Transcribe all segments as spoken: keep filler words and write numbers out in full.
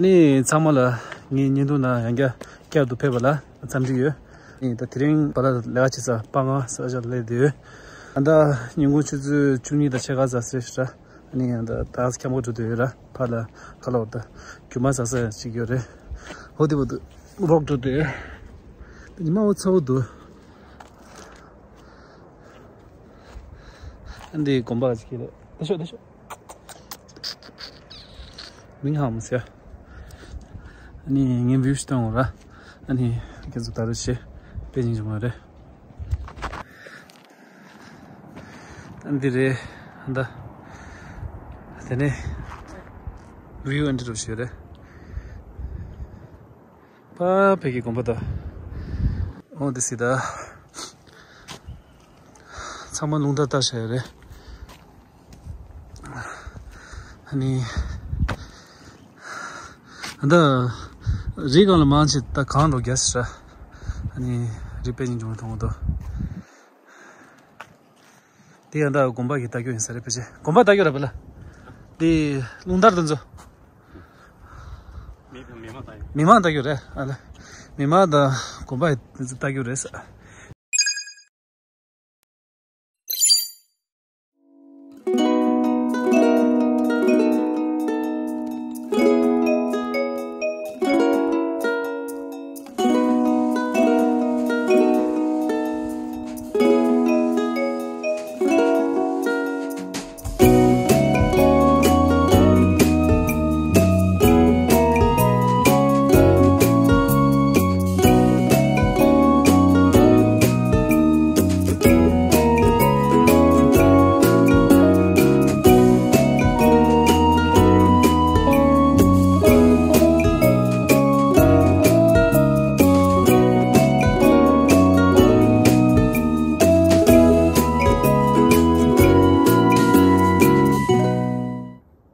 ནི་ཚང་མ་ལ་ངའི་བརྙན་ཐུང་ནང་ཡང་བསྐྱར་བསྐྱར་དུ་ཕེབས་པ་ལ་འཚམས་འདྲི་ཡོད། ཨེ་ད་དེ་རིང་པཱ་ལགས་ལས་ཀ་བྱེད་ས་སྤང་སྒང་ས་ཆར་སླེབས་བསྡད་ཡོད། ཨ་ད་ཉིན་གུང་ཆུ་ཚོད་བཅུ་གཉིས་དང་ཕྱེད་ཀ་ཙམ་ཟེར་ཤག་ཨ་ནི་ཡང་ད་ད་འཁྱམ་པོ་འགྲོ་བསྡད་ཡོད་ར། ཕར་ལ་ཁ་ལོ་ད་རྒྱུ་མ་ཟ་ས་ཅིག་ཡོད་རེད། ཧོ་དེ་བོ་འདུག་རོགས་འགྲོ་བསྡད་ཡོད། ད་ཉི་མ་འོ་ཚ་བོ་འདུག་ཨ་འདི་དགོན་པ་ཅིག་རེད། ད་ཤོག་ད་ཤོག་མིང་ཧ་མ་ཟེར། ཨ་ནི་ངའི་བིའུ་ཞིག་སྟོན་འོང་ར། ཨ་ནི་ཁྱེད་ཚོ་ད་རུ་ཤེས་དཔེ་ཉིན་བྱུང་བ་རེད། ཨ་འདི་རེད། ཨ་ད། དེ་ནས་བིའུ་ཨ་འདི་རུ་ཤེས་རེད། པ་ཕ་གི་དགོན་པ་དང་། འོ་དེ་སྲིད་ད། ཚང་མ་རླུང་རྟ་བཏགས་བཞག་ཡོད་རེད། ཨ་ནི། ད། རི་སྒང་ལ་མང་ཆེ་ད་གངས་རུ་རྒྱ་སྲ། ཨ་ནི། རི་དཔེ་ཉིན་བྱུང་མཐོང་གི་འདུག་དེ་ཡང་ད་དགོན་པ་གི་ལྟ་རྒྱུ་ཡིན་ས་རེད་ཕལ་ཆེར། དགོན་པ་ལྟ་རྒྱུ་རེད་པ་ལ། དེ་རླུང་རྟ་དེ་ཚོ། མི་མི་མང་ལྟ་རྒྱུ། མི་མང་ལྟ་རྒྱུ་རེད་ཨ་ལ། མི་མང་དང་དགོན་པ་དེ་ཚོ་ལྟ་རྒྱུ་རེད་ས།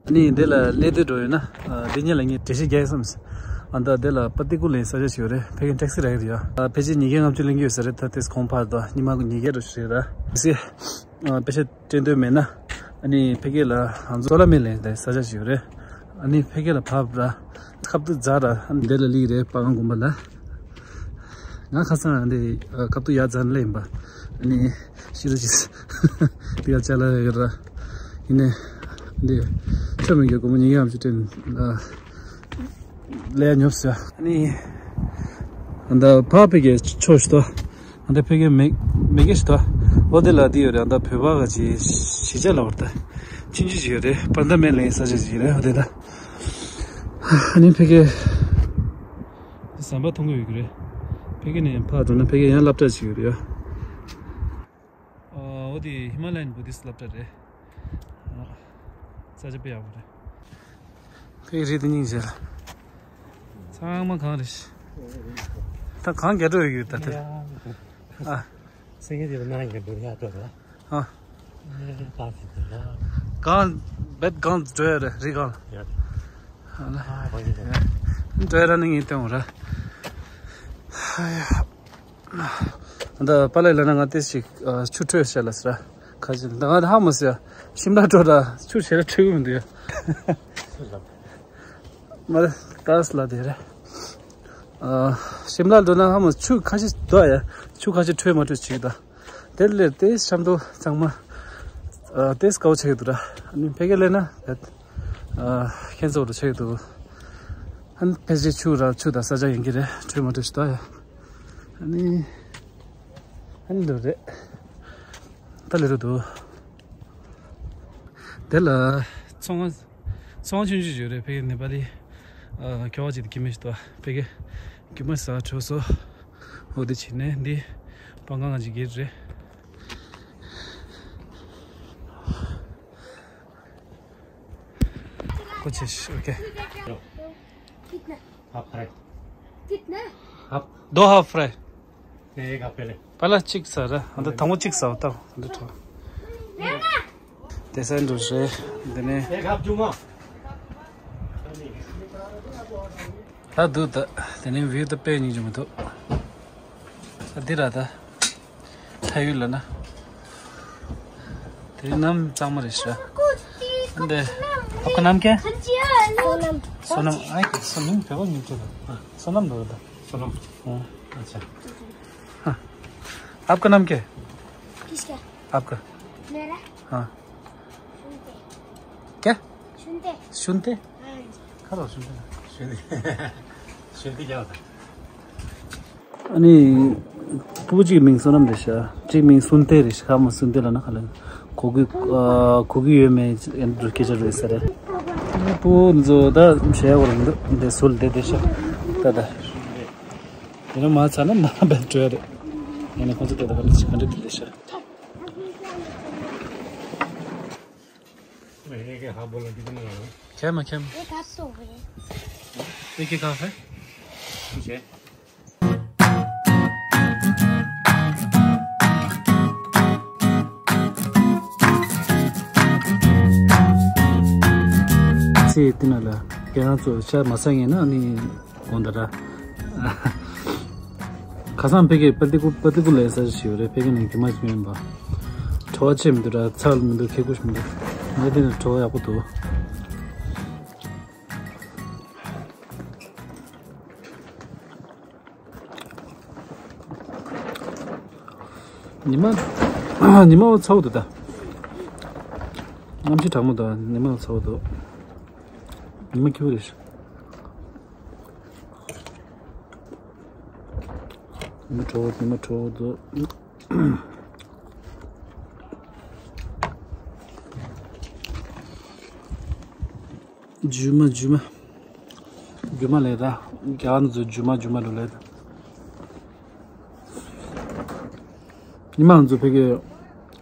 ཨ་ནི་འདི་ལ་སླེབས་དུས་འགྲོ་ཡོད་ན། ཨ་འདི་ཉིད་ལ་ངས་འགྲེལ་བཤད་རྒྱག་ཡ་བསམ་སོང་། ཨ་ད་འདི་ལ་པ་ཏི་ཀུ་ལེན་ས་ཆ་ཞིག་ཡོད་རེད། ཕ་གིའི་ཊེག་སི་རག་གི་རེད་ཡ། ཨ་ཕལ་ཆེར་ཉིས་བརྒྱ་ལྔ་བཅུ་ལེན་གྱི་ཡོད་ས་རེད། ད་ཏེས་གོང་འཕར་དང་ཉི་མ་ཉིས་བརྒྱ་འགྲོ་ཞིག་རེད་ད། ཟེ། ཨ་པེ་ཤ་སྤྲད་འདོད་མེད་ན། ཨ་ནི་ཕ་གི་ལ་ང་ཚོ་སོ་ལ་མེ་ལེན་ས་ཆ་ཞིག་ཡོད་རེད། ཨ་ནི་ཕ་གི་ལ་བབས་ར། ཁབ་ཏུ་རྫ་ར། ཨ་ནི་འདི་ལ་ལིག་རེད་པ་གང་དགོན་པ་ལ། ང་ཁ་སང་འདི་ཁབ་ཏུ་ཡ་རྫ་ལ་ཡིན་པ། ཨ་ནི་ཤི་རུ་ཅིས། དེ་ག་ཅ་ལ་ཡོད་ར། ཡིན་ནས། འདི། ཆོ་མི་རྒྱུ་གོ་མོ་ཉིས་ཡམ་ཅུ་ཏན་ལ། ལས་ཉོབ་ཟེར། ཨ་ནི། འདི་ཕ་ཕ་གི་ཆོ་ཞིག་ཏོ། འདི་ཕ་གི་མི་མི་གི་ཞིག་ཏོ། འོ་དེ་ལ་དེ་ཡོད་རེད། འདི་བོད་པ་ག་ཅི་ཞི་ཆ་ལ་བར་ད། ཆིན་ཅི་ཞིག་ཡོད་རེད། པར་འདི་མེད་ལེན་ས་ཆ་ཞིག་ཡོད་རེད། འོ་དེ་ད། ཨ་ནི་ཕ་གི། ཟམ་པ་མཐོང་གི་ཡོད་ཀྱི་རེད། ཕ་གི་ནས་ཕར་འགྲོ་ན་ཕ་གི་ཡང་སློབ་གྲྭ་ཞིག་ཡོད་རེད་ཡ། ཨ་འོ་དེ་ཧི་མ་ལ་ཡན་བུ་དིསི་སློབ་གྲྭ་རེད། ཨ་ས་ཆ་དཔེ་ཡག་པོ་རེད། ཕ་གི་རི་དེ་སྙིང་རྗེ་ལ། ཚང་མ་གངས་རེད་ཤག་ད་གངས་རྒྱ་སྒྲོ་ཡོད་ཀྱི་ད་དེ། ཨ། སེང་གེ་དེ་ལ་ནང་ཡང་འགྲོ་ཡག་འགྲོ་ར། ཨ། ཨེ་ད་ཟིན་ཏེ་ལ། གངས་བེད་གངས་འགྲོ་ཡ་རེད་རི་གངས། ཡ། ཨ་ལ། ཨ་བ་ཡི་ལ། འགྲོ་ཡ་ར་ནི་ངས་སྟོན་འོང་ར། ཨ་ཡ། ད་པཱ་ལགས་ལ་ན་ང་ཏེ་ཞིག་ཨ་ཆུ་འཕྲོད་བཤད་ལ་ཟེར་ར། ཁ་ཅིག་ད་ང་ད་ཧ་མ་ཟེར། ཤིམ་ལ་འགྲོ་ར་ཆུ་ཞེ་ར་འཕྲོད་གི་མི་འདུག་ཡ། མ་རེད་ཏཱས་ལ་དེ་རེད། ཨ་ཤིམ་ལ་འགྲོ་ན་ཧ་མ་ཆུ་ཁ་ཤས་འདུག་ཡ། ཆུ་ཁ་ཤས་འཕྲོད་མ་འཕྲོད་ཅིག་ད། དེ་ལས་དེ་ཤམ་དུ་ཚང་མ་ཨ་དེ་དཀའ་བོ་ཆགས་ཀྱི་འདུག་ར། ཨ་ནི་ཕ་གི་ལས་ན་ཨ་ཁྱེད་ཚོ་རུ་ཆགས་ཀྱི་འདུག་ཨ་ནི་ཕལ་ཆེར་ཆུ་ར་ཆུ་དང་ས་ཆ་ཡིན་གྱི་རེད། འཕྲོད་མ་འཕྲོད་ཞིག་ད་ཡ། ཨ་ནི་ཨ་ནི་འདུག་རེད། ད་ལས་རུ་འདུག་དེ་ལ་ཚོང་ཚོང་ཆུང་ཆུང་ཡོད་རེད། ཕ་གི་ནེ་པ་ལི་ཨ་ཁྱོ་བ་ཅིག་དེ་ཁྱིམ་མི་ཞིག་ཏུ་ཕ་གི་རྒྱུ་མ་ཟ་བྲོས་སོ། འོ་དེ་བྱས་ནས་འདི་སྤང་ཁང་ཅིག་གི་རེད། ཀོ་ཆེ་ཤི། ཨོ་ཁེ། कितना? Half fry. कितना? हाफ। दो हाफ फ्राई। नहीं, एक हाफ पहले। पहला चिक सा रहा, अंदर थमो चिक सा होता, अंदर थमो। དེ་སང་འགྲོ་རེད། དེ་ནས་ད་འདུག་ད་དེ་ནས་བིའུ་ད་དཔེ་སྙིང་རྗེ་མི་འདུག་ད་འདི་ར་ད་ཐ་ཡུལ་ལ་ན་དེ་རིང་གནམ་གཙང་མ་རེད་ཤག दे। आपका नाम क्या है? सोनम। सोनम, आए क्या? सोनम, क्या बोल मिलते हो? हाँ। सोनम बोल दो। सोनम। हाँ। अच्छा। हाँ। आपका नाम क्या है? किसका? आपका। मेरा? हाँ। शुनते। क्या? शुनते। शुनते? हाँ जी। खा लो, शुनते। शुनते। शुनते क्या होता है? ཨ་ནི། སྤུ་གུ་གཅིག་མིང་བསོད་ནམས་རེད་ཤག་གཅིག་མིང་སུན་ཏེ་རེད་ཤག་ཁ་མ་སུན་ཏེ་ལ་ན་ཁ་ལ། གོ་གི། ཨ། གོ་གི་ཡོད་མེད་ཡང་འགྲོ་སྐད་ཆ་རེད་ཟེར་རེད། སྤུ་གུ་ཚོ་ད་བྱས་བར་མི་འདུག་འདི་སུལ་འདི་འདི་ཤག་ད་ད། དེ་རིང་མ་ཚར་ན་མ་བེད་སྤྲོད་རེད། ཡིན་ན་ཁོང་ཚོ་དེ་ད་ག་འདྲ་ག་འདྲ་དེ་འདི་ཤག་ཁྱེད་མ་ཁྱེད་མ། ये कहाँ से हो गए? ये क्या कहाँ से? मुझे। ཚེ་འདི་ན་ལ་ཁྱེད་རང་ཚོ་ཤ་མ་ཟ་ངེས་ན་ནི་དགོངས་དག་ར། ཁ་སང་ཕ་གིར་པ་ཏི་ཀུ་པ་ཏི་ཀུ་ལ་ཡ་ས་ཞིག་ཡོད་རེད། ཕ་གི་ནང་རྒྱུ་མ་ཞིག་མིན་པ། བྲོ་བ་ཆེ་མི་འདུག་ར། ཚ་མི་འདུག་ཁེ་ཁུ་ཞིག་མི་འདུག་ང་དེ་ནས་བྲོ་བ་ཡག་པོ་འདུག་ཉི་མ། ཉི་མ་ཚ་བོ་འདུག་ད། གནམ་གཤིས་གྲང་མོ་འདུག་ཉི་མ་ཚ་བོ་འདུག་ཉི་མ་སྐྱིད་པོ་རེད། ཉི་མ་དྲོ་བོ། ཉི་མ་དྲོ་བོ་འདུག་རྒྱུ་མ་རྒྱུ་མ། རྒྱུ་མ་ལས་ད། རྒྱ་གར་ཚོ་རྒྱུ་མ་རྒྱུ་མ་ལོ་ལས་ད། ཉི་མ་ང་ཚོ་ཕ་གི།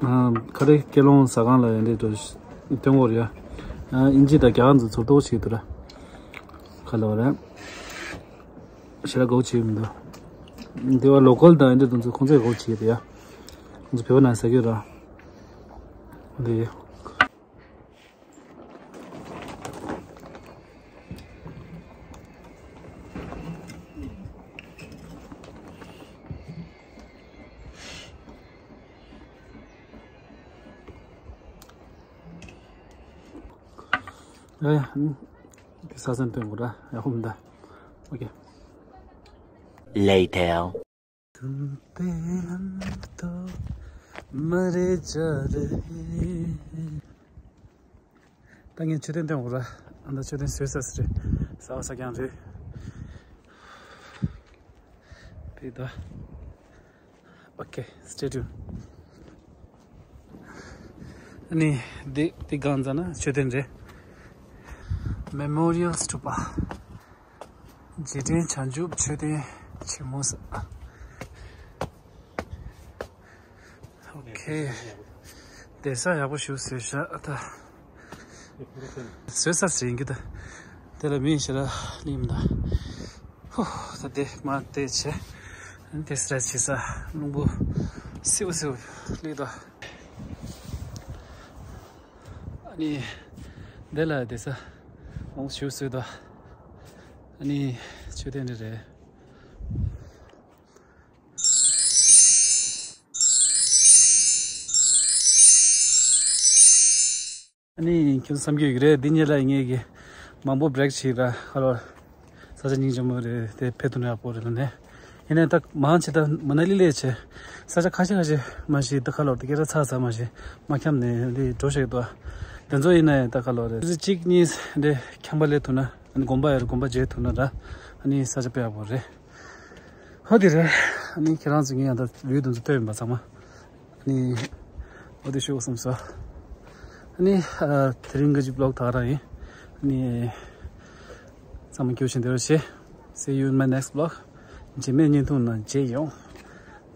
ཨ། ག་རེ་སྐྱེ་ལོང་ཟ་ཁང་ལ་ཡང་འདི་འགྲོ་སྟོན་གོ་རེད་ཡ། ཨ། ཨིན་ཇི་དང་རྒྱ་གར་ཚོ་ཚོར་ཏོག་བྱེད་འདུག་ར། ག་ལ་བ་རེད། ཞེ་དྲག་དགའ་བོ་བྱེད་མི་འདུག་འདི་བ་ལོ་ཀལ་དང་འདི་དུས་ཚོད་ཁོང་ཚོས་དགའ་བོ་བྱེད་རེད་ཡ། ཁོང་ཚོ་བོད་པ་ནང་ཟ་གི་ར། འདི། ཡ་ཡ། འདི་ས་སེམས་སྟོན་དགོས་ར། ཡ་ཧུམ་ད། ཨོ་ཁེ། Later. ད་ངས་མཆོད་རྟེན་སྟོན་དགོས་ར། ཨ་ད་མཆོད་རྟེན་བཟོས་ཚར་ཟེར་རེད། ཟ་བ་ཟ་རྐྱང་རེད། དེ་ད། Okay, stay tuned. ཨ་ནི་འདི་འདི་གང་ཟེར་ན་མཆོད་རྟེན་རེད། Memorial Stupa. རྗེས་དྲན་བྱང་ཆུབ་མཆོད་རྟེན་ཆེན་མོ་ཟེར། Okay. བསྡད་ས་ཡག་པོ་ཞིག་བཟོས་ཤག་ད། བཟོས་ས་ཟིན་གི་ད། དེ་ལ་མི་ཞེ་དྲག་སླེབས་མི་འདུག་ཧོ། ད་དེ་མ་དེ་བྱས། ཨ་ནི་དེ་སྲ་བྱེད་ས་རླུང་བུ་སེའུ་སེའུ་སླེབས་འདུག་ཨ་ནི་དེ་ལ་བསྡད་ས་མང་པོ་ཞིག་བཟོས་འདུག་ཨ་ནི་མཆོད་རྟེན་འདི་རེད། ཨ་ནི་ཁྱོད་བསམ་རྒྱུ་ཡོད་རེད། འདི་ཉིད་ལ་ངེད་ཀྱིས་མང་པོ་བྷི་རེག་བྱས་ར་ཁ་ལོ། ས་ཆ་སྙིང་རྗེ་མོ་རེད་དེ། ཕེབས་ཐུབ་ན་ཡག་པོ་རེད་ལ་ནས། ཡིན་ནའི་ད་མང་ཆེ་ད་མ་ན་ལི་ལས་བྱས། ས་ཆ་ཁ་ཤས་ཁ་ཤས་མ་ཤེས་ད་ཁ་ལོ་དེ་སྐད་ར་ཚ་ཚ་མ་ཤེས་མ་འཁྱམ་ནས་འདི་འགྲོ་ཤེས་ཏོ། དེ་ཚོ་ཡིན་ན་ཡང་ད་ཁ་ལོ་རེད། གཅིག་གཉིས་འདི་ཁྱམས་པ་ལས་ཐུབ་ན། ཨ་ནི་དགོན་པ་ཡར་དགོན་པ་མཇལ་ཐུབ་ན་ར། ཨ་ནི་ས་ཆ་དཔེ་ཡག་པོ་རེད། ཧོ་དེ་རེད། ཨ་ནི་ཁྱེད་རང་ཚོ་ངས་ཡང་ད་ལུས་དུམ་ཚོ་ལྟོས་ཡིན་པ་ཚང་མ། ཨ་ནི་འོ་དེ་ཤོད་གསུངས་སོ། ཨ་ནི་ཨ་དེ་རིང་གི་ཅིག་བི་ལོག་ད་ག་རང་ཡིན། ཨ་ནི་ཚང་མ་སྐྱིད་པོ་བྱས་བསྡད་རོགས་བྱེད། See you in my next vlog. རྗེས་མའི་བརྙན་ཐུང་ནང་མཇལ་ཡོང་།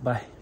Bye.